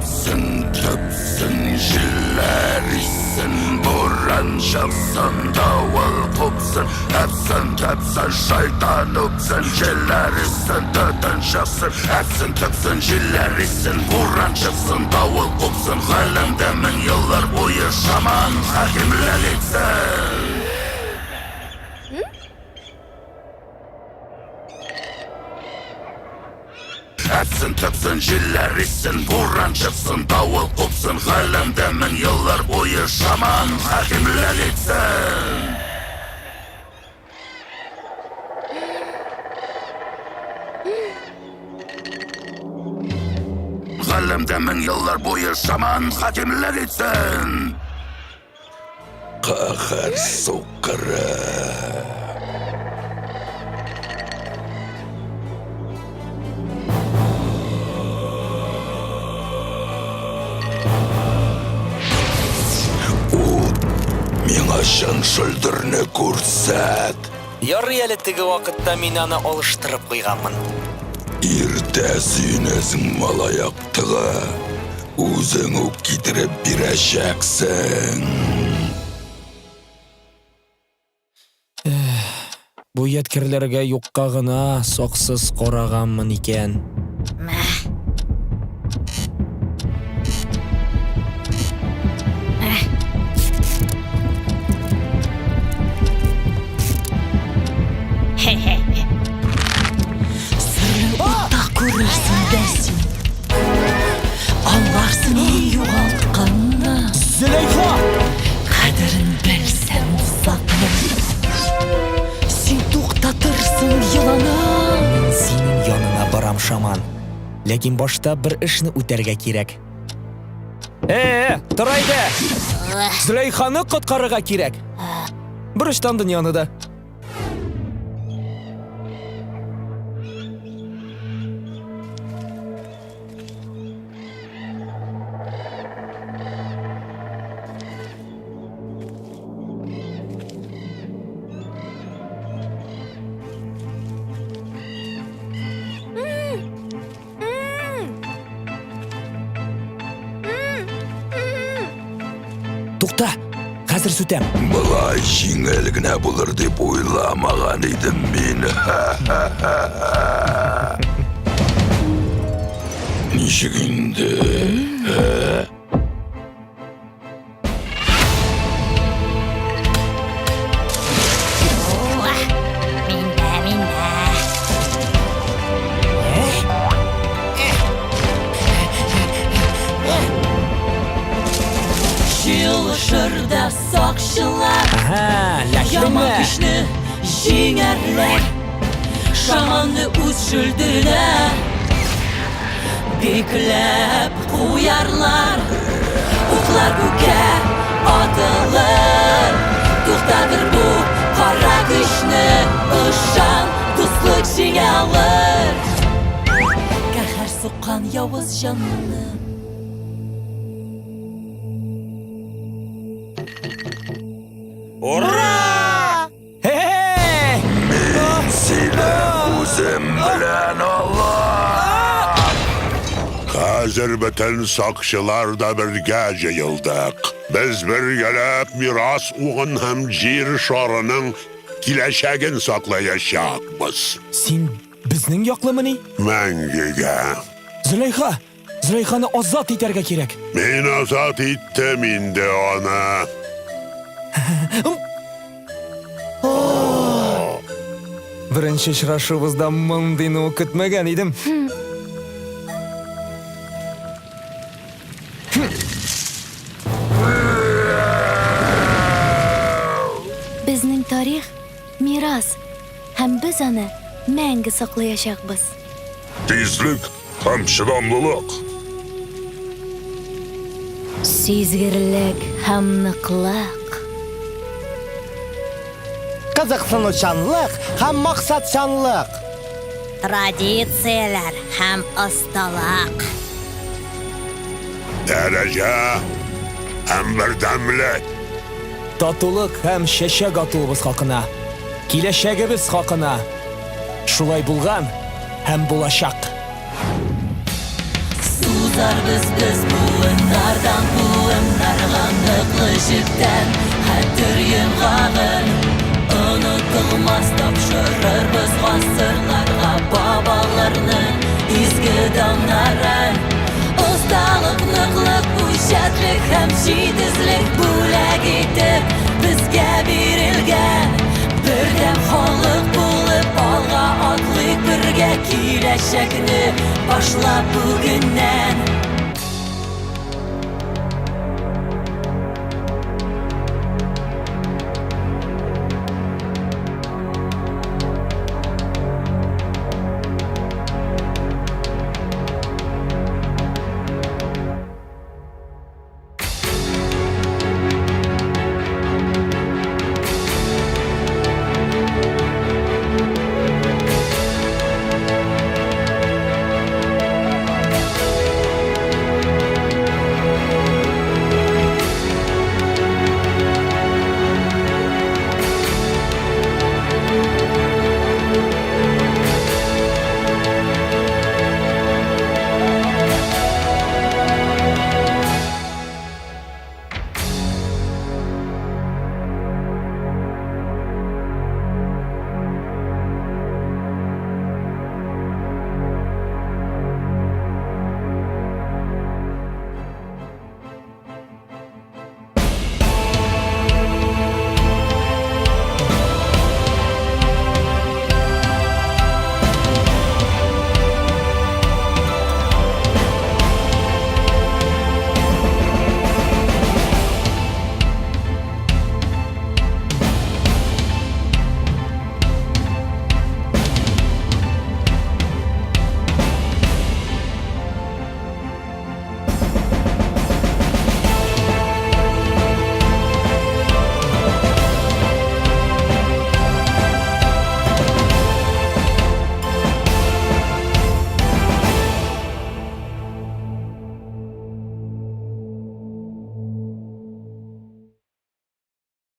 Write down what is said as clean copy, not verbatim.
Әпсен, төпсен, җилләр иссен, буран чыксын, давыл купсын, әпсен, төпсен, шайтан үпсен, җилләр иссен, төтен чыксын, әпсен, төпсен, җилләр иссен, буран чыксын, давыл купсын, галәмдә мең еллар буе шаман хакимлек итсен. Әпсен, төпсен, җилләр иссен, буран чыксын, давыл купсын, галәмдә мең еллар буе шаман хакимлек итсен. Галәмдә мең еллар буе шаман хакимлек итсен. Каһәр суккыры. Ут, миңа чын шөлдерне күрсәт. Ярый әле теге вакытта мин аны алыштырып куйганмын. Иртә сөенәсең, малай актыгы. Үзең үк китереп бирәчәксең. Бу ядкәрләргә юкка гына саксыз караганмын икән. Серле утта күрерсең дә син. Аңларсың ни югалтканны. Зөләйха! Кадерен белсәң затның. Син туктатырсың еланы. Мин синең яныңа барам, шаман. Ләкин башта бер эшне үтәргә кирәк. Э, тор әйдә! Зөләйханы коткарырга кирәк. Берочтан дөньяны да. Тукта, хәзер сүтәм. Болай җиңел генә булыр дип уйламаган идем мин. Ничек инде? Ә? Миндә, миндә. Җыелышыр да сакчылар. Ага, Яман ләхтеңме? көчне җиңәрләр. Шаманны үз шөлдеренә Бикләп куярлар. Уклар күккә атылыр. Туктатыр бу кара көчне. Ышан, дуслык җиңә алыр. Каһәр суккан явыз җанны. Ура! Хе-хе! Мин сине үзем белән алам! Хәзер бөтен сакчылар да бергә җыелдык. Без бергәләп мирас угын һәм җир шарының киләчәген саклаячакбыз. Син безнең яклымыни? Мәңгегә. Зөләйха! Зөләйханы азат итәргә кирәк. Мин азат иттем инде аны. Беренче очрашуыбызда мондыйны ук көтмәгән идем. Безнең тарих мирас, һәм без аны мәңге саклаячакбыз. Тизлек һәм чыдамлылык. Сизгерлек һәм ныклык. Кызыксынучанлык һәм максатчанлык. Традицияләр һәм осталык. Дәрәҗә һәм бердәмлек. Татулык һәм чәчәк атуыбыз хакына, киләчәгебез хакына. Шулай булган һәм булачак. Язарбыз без буыннардан буыннарга ныклы җептән хәтер йомгагын. Онытылмас тапшырырбыз гасырларга бабаларның изге даннарын. Осталык, ныклык, үҗәтлек һәм җитезлек бүләк итеп безгә бирелгән. Бердәм халык булып алга атлыйк бергә киләчәкне башлап бүгеннән.